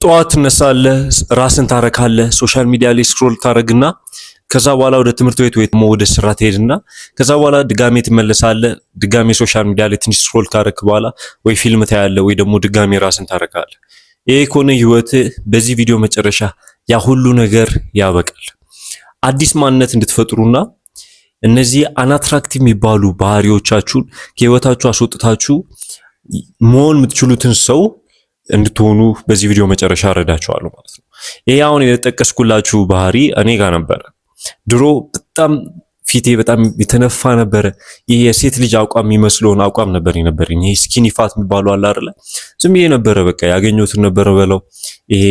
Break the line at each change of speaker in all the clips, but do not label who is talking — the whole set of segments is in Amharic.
ጠዋት ትነሳለህ፣ ራስን ታረካለህ፣ social media ላይ scroll ታረግና ከዛ በኋላ ወደ ትምህርት ቤት ወይ ደግሞ ወደ ስራ ትሄድና ከዛ በኋላ ድጋሜ ትመለሳለህ። ድጋሜ social media ላይ ትንሽ scroll ካረክ በኋላ ወይ ፊልም ታያለህ ወይ ደግሞ ድጋሜ ራስን ታረካለህ። ይሄ ከሆነ ህይወት፣ በዚህ ቪዲዮ መጨረሻ ያ ሁሉ ነገር ያበቃል። አዲስ ማንነት እንድትፈጥሩና እነዚህ unattractive የሚባሉ ባህሪዎቻችሁን ከህይወታችሁ አስወጥታችሁ መሆን የምትችሉትን ሰው እንድትሆኑ በዚህ ቪዲዮ መጨረሻ እረዳችኋለሁ ማለት ነው። ይሄ አሁን የጠቀስኩላችሁ ባህሪ እኔ ጋር ነበረ። ድሮ በጣም ፊቴ በጣም የተነፋ ነበረ። ይሄ የሴት ልጅ አቋም የሚመስለውን አቋም ነበር የነበረኝ። ይሄ skinny fat የሚባለው አለ አይደለ? ዝም ብዬ ነበረ፣ በቃ ያገኘሁትን ነበረ በለው። ይሄ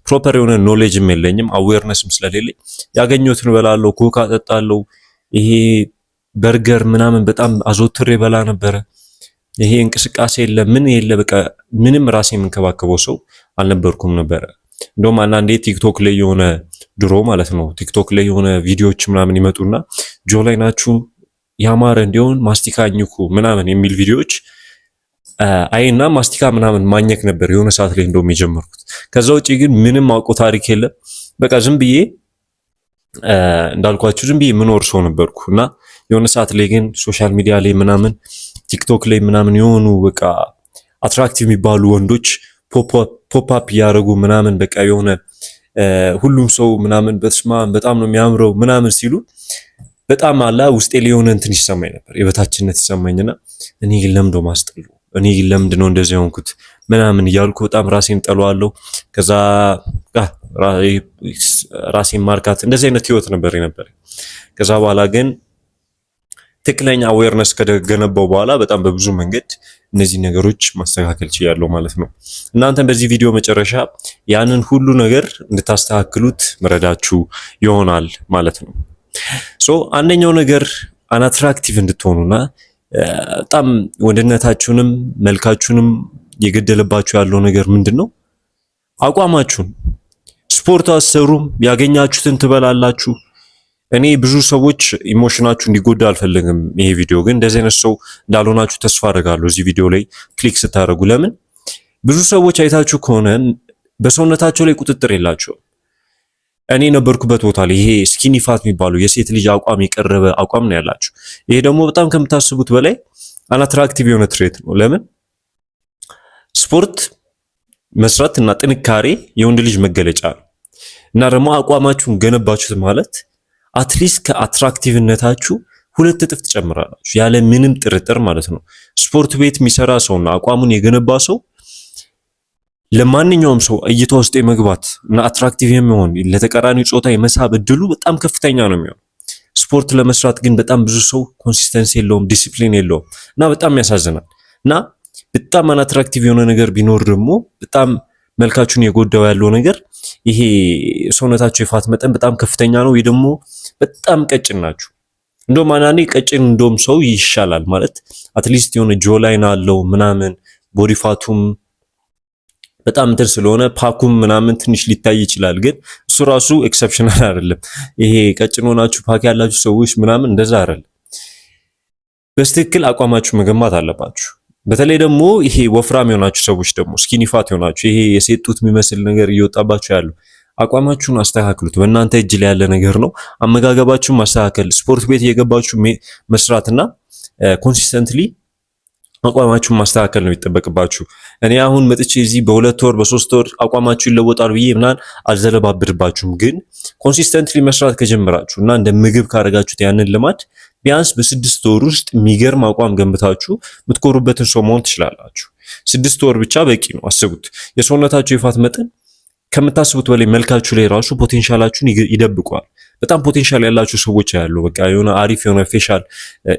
proper የሆነ knowledge ም የለኝም፣ awareness ም ስለሌለኝ ያገኘሁትን እበላለሁ፣ ኮካ እጠጣለሁ። ይሄ በርገር ምናምን በጣም አዘውትሬ በላ ነበረ። ይሄ እንቅስቃሴ የለ፣ ምን የለ፣ በቃ ምንም ራሴ የምንከባከበው ሰው አልነበርኩም ነበረ። እንደውም አንዳንዴ ቲክቶክ ላይ የሆነ፣ ድሮ ማለት ነው፣ ቲክቶክ ላይ የሆነ ቪዲዮዎች ምናምን ይመጡና jawline ኣችሁ ያማረ እንዲሆን ማስቲካ አኝኩ ምናምን የሚል ቪዲዮዎች አይና ማስቲካ ምናምን ማኘክ ነበር የሆነ ሰዓት ላይ እንደውም የጀመርኩት። ከዛ ውጪ ግን ምንም አውቀው ታሪክ የለም። በቃ ዝም ብዬ፣ እንዳልኳችሁ ዝም ብዬ ምኖር ሰው ነበርኩ። እና የሆነ ሰዓት ላይ ግን social media ላይ ምናምን፣ ቲክቶክ ላይ ምናምን የሆኑ በቃ attractive የሚባሉ ወንዶች pop up እያደረጉ ምናምን፣ በቃ የሆነ ሁሉም ሰው ምናምን በስማም በጣም ነው የሚያምረው ምናምን ሲሉ በጣም አላ ውስጤ ላይ የሆነ እንትን ይሰማኝ ነበር፣ የበታችነት ይሰማኝና እኔ ግን ለምንድነው ማስጠሉ፣ እኔ ግን ለምንድን ነው እንደዚህ የሆንኩት ምናምን እያልኩ በጣም ራሴን ጠለዋለሁ። ከዛ ራሴን ማርካት፣ እንደዚህ አይነት ህይወት ነበር የነበረ። ከዛ በኋላ ግን ትክክለኛ awareness ከገነባው በኋላ በጣም በብዙ መንገድ እነዚህ ነገሮች ማስተካከል ችያለሁ ማለት ነው። እናንተም በዚህ ቪዲዮ መጨረሻ ያንን ሁሉ ነገር እንድታስተካክሉት ምረዳችሁ ይሆናል ማለት ነው። So አንደኛው ነገር unattractive እንድትሆኑና በጣም ወንድነታችሁንም መልካችሁንም የገደለባችሁ ያለው ነገር ምንድን ነው? አቋማችሁን። ስፖርት አትሰሩም፣ ያገኛችሁትን ትበላላችሁ። እኔ ብዙ ሰዎች emotion ኣችሁ እንዲጎዳ አልፈልግም። ይሄ ቪዲዮ ግን እንደዚህ አይነት ሰው እንዳልሆናችሁ ተስፋ አደርጋለሁ። እዚህ ቪዲዮ ላይ click ስታደርጉ፣ ለምን፣ ብዙ ሰዎች አይታችሁ ከሆነ በሰውነታቸው ላይ ቁጥጥር የላቸውም። እኔ የነበርኩበት ቦታ ላይ ይሄ skinny fat የሚባለው የሴት ልጅ አቋም የቀረበ አቋም ነው ያላችሁ። ይሄ ደግሞ በጣም ከምታስቡት በላይ unattractive የሆነ trait ነው። ለምን፣ ስፖርት መስራት እና ጥንካሬ የወንድ ልጅ መገለጫ ነው። እና ደግሞ አቋማችሁን ገነባችሁት ማለት at least ከ attractive ነታችሁ 2 እጥፍ ትጨምራላችሁ፣ ያለ ምንም ጥርጥር ማለት ነው። ስፖርት ቤት የሚሰራ ሰውና አቋሙን የገነባ ሰው ለማንኛውም ሰው እይታ ውስጥ የመግባት እና attractive የሚሆን፣ ለተቃራኒ ጾታ የመሳብ እድሉ በጣም ከፍተኛ ነው የሚሆነው። ስፖርት ለመስራት ግን በጣም ብዙ ሰው consistency የለውም፣ ዲሲፕሊን የለውም እና በጣም ያሳዝናል። እና በጣም unattractive የሆነ ነገር ቢኖር ደግሞ በጣም መልካችሁን የጎዳው ያለው ነገር ይሄ ሰውነታችሁ የ fat መጠን በጣም ከፍተኛ ነው ወይ ደግሞ በጣም ቀጭን ናችሁ። እንደውም አንዳንዴ ቀጭን እንደውም ሰው ይሻላል፣ ማለት at least የሆነ jawline አለው ምናምን፣ body fat ኡም በጣም እንትን ስለሆነ pack ኡም ምናምን ትንሽ ሊታይ ይችላል። ግን እሱ ራሱ exceptional አይደለም። ይሄ ቀጭን ሆናችሁ pack ያላችሁ ሰዎች ምናምን እንደዛ አይደለም። በትክክል አቋማችሁ መገንባት አለባችሁ። በተለይ ደግሞ ይሄ ወፍራም የሆናችሁ ሰዎች ደግሞ፣ skinny fat የሆናችሁ፣ ይሄ የሴት ጡት የሚመስል ነገር እየወጣባችሁ ያሉ፣ አቋማችሁን አስተካክሉት። በእናንተ እጅ ላይ ያለ ነገር ነው። አመጋገባችሁን ማስተካከል፣ ስፖርት ቤት እየገባችሁ መስራትና consistently አቋማችሁን ማስተካከል ነው የሚጠበቅባችሁ። እኔ አሁን መጥቼ እዚህ በ2 ወር በ3 ወር አቋማችሁ ይለወጣል ብዬ ምናምን አልዘለባብድባችሁም። ግን consistently መስራት ከጀመራችሁ እና እንደ ምግብ ካደረጋችሁት ያንን ልማድ ቢያንስ በ6 ወር ውስጥ የሚገርም አቋም ገንብታችሁ የምትኮሩበትን ሰው መሆን ትችላላችሁ። 6 ወር ብቻ በቂ ነው። አስቡት፣ የሰውነታችሁ የ fat መጠን ከምታስቡት በላይ መልካችሁ ላይ ራሱ potential ኣችሁን ይደብቀዋል። በጣም potential ያላችሁ ሰዎች ያሉ፣ በቃ የሆነ አሪፍ የሆነ facial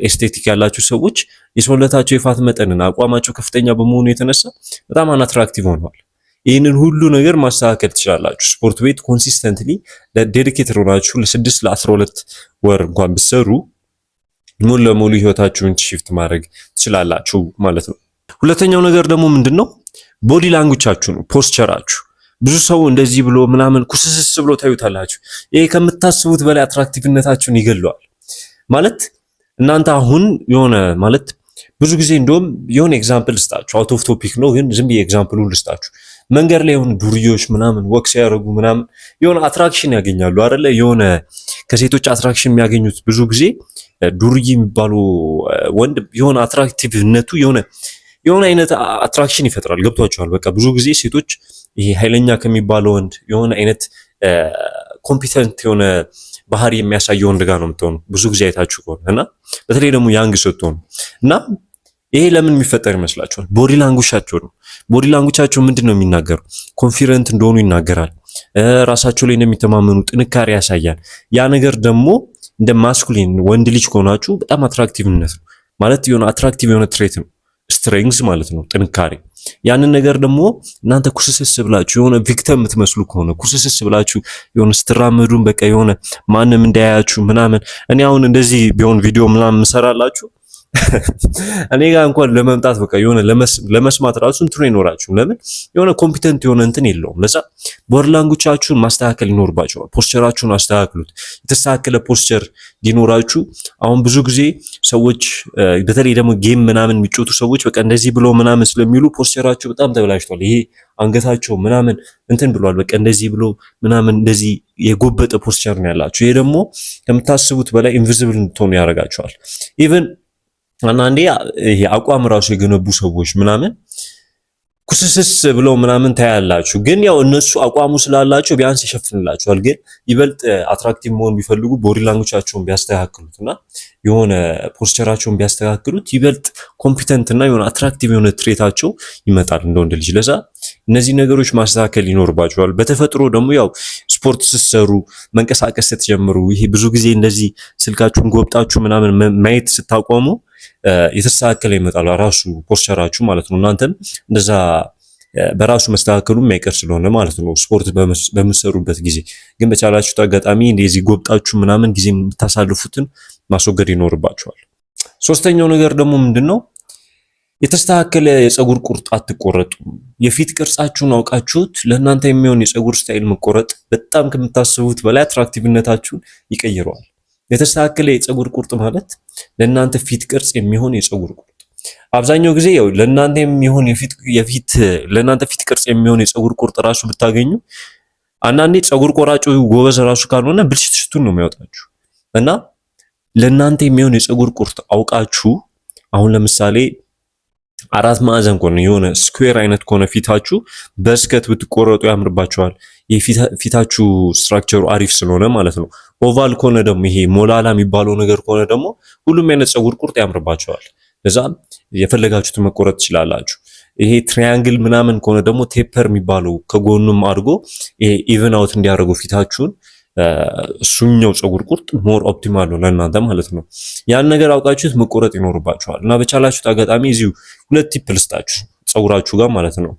aesthetic ያላችሁ ሰዎች የሰውነታቸው የ fat መጠንና አቋማቸው ከፍተኛ በመሆኑ የተነሳ በጣም unattractive ሆነዋል። ይህንን ሁሉ ነገር ማስተካከል ትችላላችሁ። ስፖርት ቤት consistently dedicated ሆናችሁ ለ6 ለ12 ወር እንኳን ብትሰሩ ሙሉ ለሙሉ ህይወታችሁን shift ማድረግ ትችላላችሁ ማለት ነው። ሁለተኛው ነገር ደግሞ ምንድን ነው? Body language ኣችሁ ነው፣ posture ኣችሁ። ብዙ ሰው እንደዚህ ብሎ ምናምን ኩስስስ ብሎ ታዩታላችሁ። ይሄ ከምታስቡት በላይ attractive ነታችሁን ይገለዋል። ማለት እናንተ አሁን የሆነ፣ ማለት ብዙ ጊዜ እንደውም የሆነ example ልስጣችሁ። Out of topic ነው ግን ዝም ብዬ example ኡን ልስጣችሁ። መንገድ ላይ የሆኑ ዱርዬዎች ምናምን walk ሲያደርጉ ምናምን የሆነ attraction ያገኛሉ አይደለ? የሆነ ከሴቶች attraction የሚያገኙት ብዙ ጊዜ ዱርዬ የሚባሉ ወንድ የሆነ attractive ነቱ የሆነ አይነት attraction ይፈጥራል። ገብቷችኋል? በቃ ብዙ ጊዜ ሴቶች ይሄ ኃይለኛ ከሚባለው ወንድ፣ የሆነ አይነት competent የሆነ ባህሪ የሚያሳየው ወንድ ጋር ነው የምትሆኑ ብዙ ጊዜ አይታችሁ ከሆነ፣ እና በተለይ ደግሞ young ስትሆኑ። እና ይሄ ለምን የሚፈጠር ይመስላችኋል? Body language ኣቸው ነው። Body language ኣቸው ምንድን ነው የሚናገሩ? Confident እንደሆኑ ይናገራል። ራሳቸው ላይ እንደሚተማመኑ ጥንካሬ ያሳያል። ያ ነገር ደግሞ እንደ masculine ወንድ ልጅ ከሆናችሁ በጣም attractive ነት ነው፣ ማለት የሆነ attractive የሆነ trait ነው፣ strength ማለት ነው፣ ጥንካሬ። ያንን ነገር ደግሞ እናንተ ኩስስስ ብላችሁ የሆነ victim የምትመስሉ ከሆነ፣ ኩስስስ ብላችሁ የሆነ ስትራመዱን በቃ የሆነ ማንም እንዳያያችሁ ምናምን፣ እኔ አሁን እንደዚህ ቢሆን ቪዲዮ ምናምን ምሰራላችሁ እኔ ጋር እንኳን ለመምጣት በቃ የሆነ ለመስማት ራሱ እንትኑ አይኖራችሁም። ለምን? የሆነ competent የሆነ እንትን የለውም። ለዛ body language ኣችሁን ማስተካከል ይኖርባችኋል። Posture ኣችሁን አስተካክሉት። የተስተካከለ posture እንዲኖራችሁ። አሁን ብዙ ጊዜ ሰዎች፣ በተለይ ደግሞ game ምናምን የሚጫወቱ ሰዎች በቃ እንደዚህ ብሎ ምናምን ስለሚሉ posture ኣቸው በጣም ተበላሽቷል። ይሄ አንገታቸው ምናምን እንትን ብሏል። በቃ እንደዚህ ብሎ ምናምን እንደዚህ የጎበጠ posture ነው ያላቸው። ይሄ ደግሞ ከምታስቡት በላይ invisible እንድትሆኑ ያደርጋችኋል። Even አንዳንዴ ይሄ አቋም ራሱ የገነቡ ሰዎች ምናምን ኩስስስ ብለው ምናምን ታያላችሁ። ግን ያው እነሱ አቋሙ ስላላቸው ቢያንስ ይሸፍንላቸዋል። ግን ይበልጥ attractive መሆን ቢፈልጉ body language ኣቸውን ቢያስተካክሉት እና የሆነ posture ኣቸውን ቢያስተካክሉት ይበልጥ competent እና የሆነ attractive የሆነ trait ኣቸው ይመጣል እንደ ወንድ ልጅ። ለዛ እነዚህ ነገሮች ማስተካከል ይኖርባችኋል። በተፈጥሮ ደግሞ ያው ስፖርት ስትሰሩ፣ መንቀሳቀስ ስትጀምሩ፣ ይሄ ብዙ ጊዜ እንደዚህ ስልካችሁን ጎብጣችሁ ምናምን ማየት ስታቆሙ የተስተካከለ ይመጣል ራሱ posture ኣችሁ ማለት ነው። እናንተም እንደዛ በራሱ መስተካከሉ የማይቀር ስለሆነ ማለት ነው። ስፖርት በምትሰሩበት ጊዜ ግን በቻላችሁት አጋጣሚ እንደዚህ ጎብጣችሁ ምናምን ጊዜ የምታሳልፉትን ማስወገድ ይኖርባችኋል። ሶስተኛው ነገር ደግሞ ምንድን ነው? የተስተካከለ የፀጉር ቁርጥ አትቆረጡም። የፊት ቅርጻችሁን አውቃችሁት ለእናንተ የሚሆን የፀጉር style መቆረጥ በጣም ከምታስቡት በላይ attractive ነታችሁን ይቀይረዋል። የተስተካከለ የፀጉር ቁርጥ ማለት ለእናንተ ፊት ቅርጽ የሚሆን የፀጉር ቁርጥ። አብዛኛው ጊዜ ያው ለእናንተ የሚሆን የፊት የፊት ለእናንተ ፊት ቅርጽ የሚሆን የፀጉር ቁርጥ ራሱ ብታገኙ አንዳንዴ ፀጉር ቆራጩ ጎበዝ ራሱ ካልሆነ ብልሽትሽቱን ነው የሚያወጣችሁ። እና ለእናንተ የሚሆን የፀጉር ቁርጥ አውቃችሁ፣ አሁን ለምሳሌ አራት ማዕዘን ከሆነ፣ የሆነ square አይነት ከሆነ ፊታችሁ buzz cut ብትቆረጡ ያምርባችኋል። የፊታችሁ structure ኡ አሪፍ ስለሆነ ማለት ነው። Oval ከሆነ ደግሞ፣ ይሄ ሞላላ የሚባለው ነገር ከሆነ ደግሞ ሁሉም አይነት ፀጉር ቁርጥ ያምርባችኋል። ለዛ የፈለጋችሁትን መቆረጥ ትችላላችሁ። ይሄ triangle ምናምን ከሆነ ደግሞ taper የሚባለው ከጎኑም አድርጎ ይሄ even out እንዲያደርገው ፊታችሁን እሱኛው ፀጉር ቁርጥ more optimal ነው ለእናንተ ማለት ነው። ያን ነገር አውቃችሁት መቆረጥ ይኖርባችኋል። እና በቻላችሁት አጋጣሚ እዚሁ ሁለት tip ልስጣችሁ ፀጉራችሁ ጋር ማለት ነው።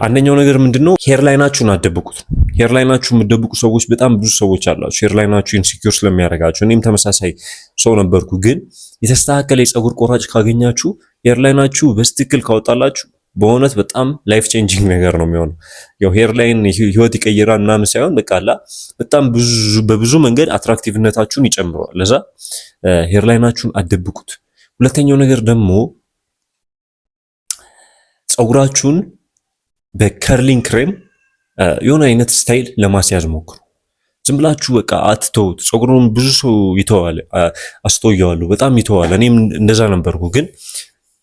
አንደኛው ነገር ምንድነው? Hairline ኣችሁን አትደብቁት። Hairline ኣችሁ የምትደብቁ ሰዎች በጣም ብዙ ሰዎች አላችሁ። Hairline ኣችሁ insecure ስለሚያደርጋችሁ፣ እኔም ተመሳሳይ ሰው ነበርኩ። ግን የተስተካከለ የፀጉር ቆራጭ ካገኛችሁ፣ hairline ኣችሁ በትክክል ካወጣላችሁ በእውነት በጣም life changing ነገር ነው የሚሆነው። ያው hairline ህይወት ይቀይራል ምናምን ሳይሆን በቃ አላ በጣም ብዙ በብዙ መንገድ attractive ነታችሁን ይጨምረዋል። ለዛ hairline ኣችሁን አትደብቁት። ሁለተኛው ነገር ደግሞ ፀጉራችሁን በ curling cream የሆነ አይነት style ለማስያዝ ሞክሩ። ዝም ብላችሁ በቃ አትተውት። ፀጉሩን ብዙ ሰው ይተዋል፣ አስተውየዋለሁ። በጣም ይተዋል። እኔም እንደዛ ነበርኩ። ግን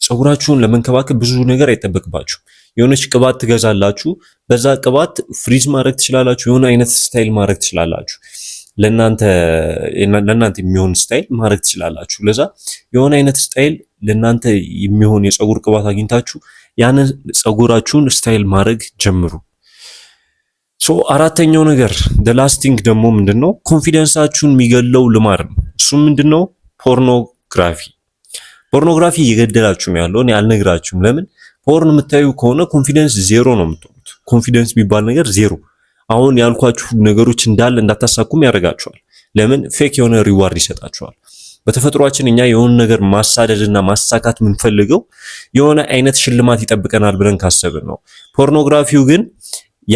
ፀጉራችሁን ለመንከባከብ ብዙ ነገር አይጠበቅባችሁ። የሆነች ቅባት ትገዛላችሁ። በዛ ቅባት frizz ማድረግ ትችላላችሁ። የሆነ አይነት style ማድረግ ትችላላችሁ። ለእናንተ የሚሆን style ማድረግ ትችላላችሁ። ለዛ የሆነ አይነት style ለእናንተ የሚሆን የፀጉር ቅባት አግኝታችሁ ያንን ፀጉራችሁን style ማድረግ ጀምሩ። So አራተኛው ነገር፣ the last thing ደግሞ ምንድነው? Confidence ኣችሁን የሚገለው ልማድ ነው። እሱም ምንድነው? Pornography። Pornography እየገደላችሁ ነው ያለው። እኔ አልነግራችሁም። ለምን? Porn የምታዩ ከሆነ confidence zero ነው የምትሆኑት። Confidence የሚባል ነገር ዜሮ። አሁን ያልኳችሁ ነገሮች እንዳለ እንዳታሳኩም ያደርጋችኋል። ለምን? Fake የሆነ reward ይሰጣችኋል። በተፈጥሯችን እኛ የሆነ ነገር ማሳደድና ማሳካት የምንፈልገው የሆነ አይነት ሽልማት ይጠብቀናል ብለን ካሰብን ነው። ፖርኖግራፊው ግን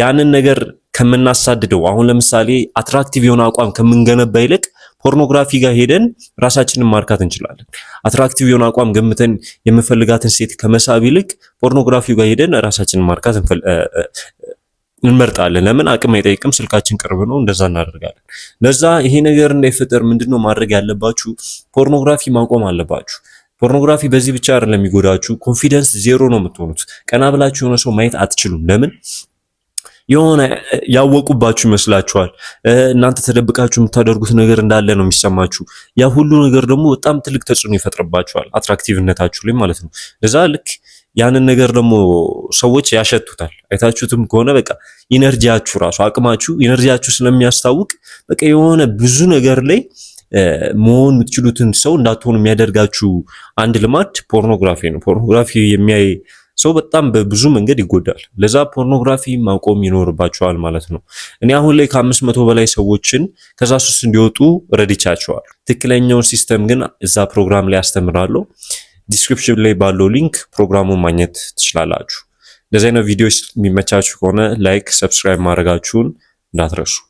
ያንን ነገር ከምናሳድደው፣ አሁን ለምሳሌ attractive የሆነ አቋም ከምንገነባ ይልቅ ፖርኖግራፊ ጋር ሄደን ራሳችንን ማርካት እንችላለን። Attractive የሆነ አቋም ገንብተን የምንፈልጋትን ሴት ከመሳብ ይልቅ ፖርኖግራፊው ጋር ሄደን ራሳችንን ማርካት እንመርጣለን። ለምን? አቅም አይጠይቅም፣ ስልካችን ቅርብ ነው፣ እንደዛ እናደርጋለን። ለዛ ይሄ ነገር እንዳይፈጠር ምንድነው ማድረግ ያለባችሁ? ፖርኖግራፊ ማቆም አለባችሁ። ፖርኖግራፊ በዚህ ብቻ አይደለም የሚጎዳችሁ፣ confidence zero ነው የምትሆኑት። ቀና ብላችሁ የሆነ ሰው ማየት አትችሉም። ለምን? የሆነ ያወቁባችሁ ይመስላችኋል። እናንተ ተደብቃችሁ የምታደርጉት ነገር እንዳለ ነው የሚሰማችሁ። ያ ሁሉ ነገር ደግሞ በጣም ትልቅ ተጽዕኖ ይፈጥርባችኋል፣ attractive ነታችሁ ላይ ማለት ነው። ለዛ ልክ ያንን ነገር ደግሞ ሰዎች ያሸቱታል። አይታችሁትም ከሆነ በቃ energy ያችሁ ራሱ፣ አቅማችሁ፣ energy ያችሁ ስለሚያስታውቅ በቃ የሆነ ብዙ ነገር ላይ መሆን የምትችሉትን ሰው እንዳትሆኑ የሚያደርጋችሁ አንድ ልማድ ፖርኖግራፊ ነው። ፖርኖግራፊ የሚያይ ሰው በጣም በብዙ መንገድ ይጎዳል። ለዛ ፖርኖግራፊ ማቆም ይኖርባቸዋል ማለት ነው። እኔ አሁን ላይ ከ500 በላይ ሰዎችን ከዛ ሱስ እንዲወጡ ረድቻቸዋል። ትክክለኛውን system ግን እዛ ፕሮግራም ላይ አስተምራለሁ። Description ላይ ባለው link ፕሮግራሙን ማግኘት ትችላላችሁ። እንደዚህ አይነት ቪዲዮዎች የሚመቻችሁ ከሆነ like፣ subscribe ማድረጋችሁን እንዳትረሱ።